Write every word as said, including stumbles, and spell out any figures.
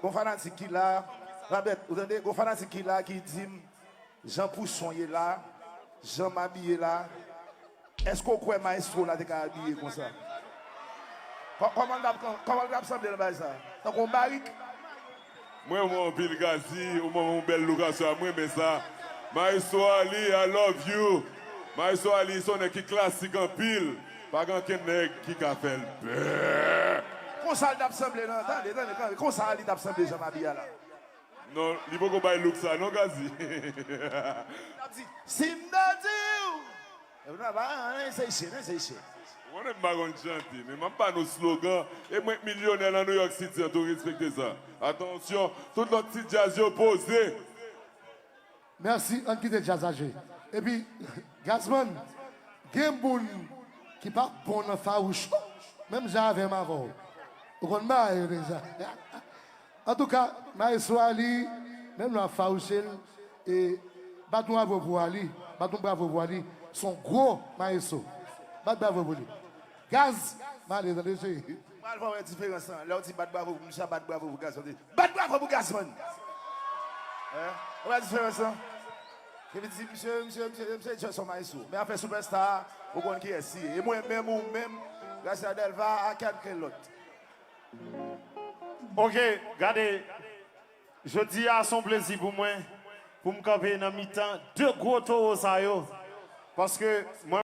Gon fanatik ki la, Rabèt, ou tande? Gon fanatik ki la ki di m, jan pou son ye la, jan m abiye la, èske w kwè maestro la te ka abiye konsa? Kò- Kòman l t ap, kòman l t ap sanble nan bagay sa? Tankou yon barik? Mwen renmen w anpil Gazzy, ou ban mwen yon bèl look aswè a, mwen renmen sa. Maestro Ali, I love you. Maestro Ali se yon nèg ki klasik anpil. Pa gen ankenn nèg ki ka fè l pè. Konsa l t ap sanble nan, tande, tande, tande, konsa li t ap sanble jan m abiye a la. Non, li poko bay look sa non Gazzy. L ap di, si m ta di w. Epi nan ba, nan eseye, nan eseye. Ou konnen m pa konn chante, men m ap ba nou slogan. E mwen k milyonè nan New York City an tou, respekte sa. Atansyon, tout lòt ti djaz yo poze. Mèsi, ann kite djaz la jwe. Epi, Gazman, gen moun ki pa bon nan fawouch, menm jan avè m avè w. Ou konn bagay yo deja. Antouka, maestro Ali, menm lè w ap fawouche l, e, bat yon bravo pou Ali. Bat yon bravo pou Ali. Se yon gwo maestro. Bat bravo pou li. Gaz, m ale, tande, cheri. Pral fè w wè diferans lan. Lè w di bat bravo pou misye, bat bravo pou Gazman. Bat bravo pou Gazman! Hein? Ou wè diferans lan? Epi di, misye, misye, misye, misye, just yon maestro. Men afè superstar, ou konn kiyès li ye. E mwen menm, ou menm, Gracia Delva, ak ankenn lòt. Ok, gade. Jodi a se yon plezi pou mwen, pou m kanpe nan mitan de gwo towo sa yo. Paske mwen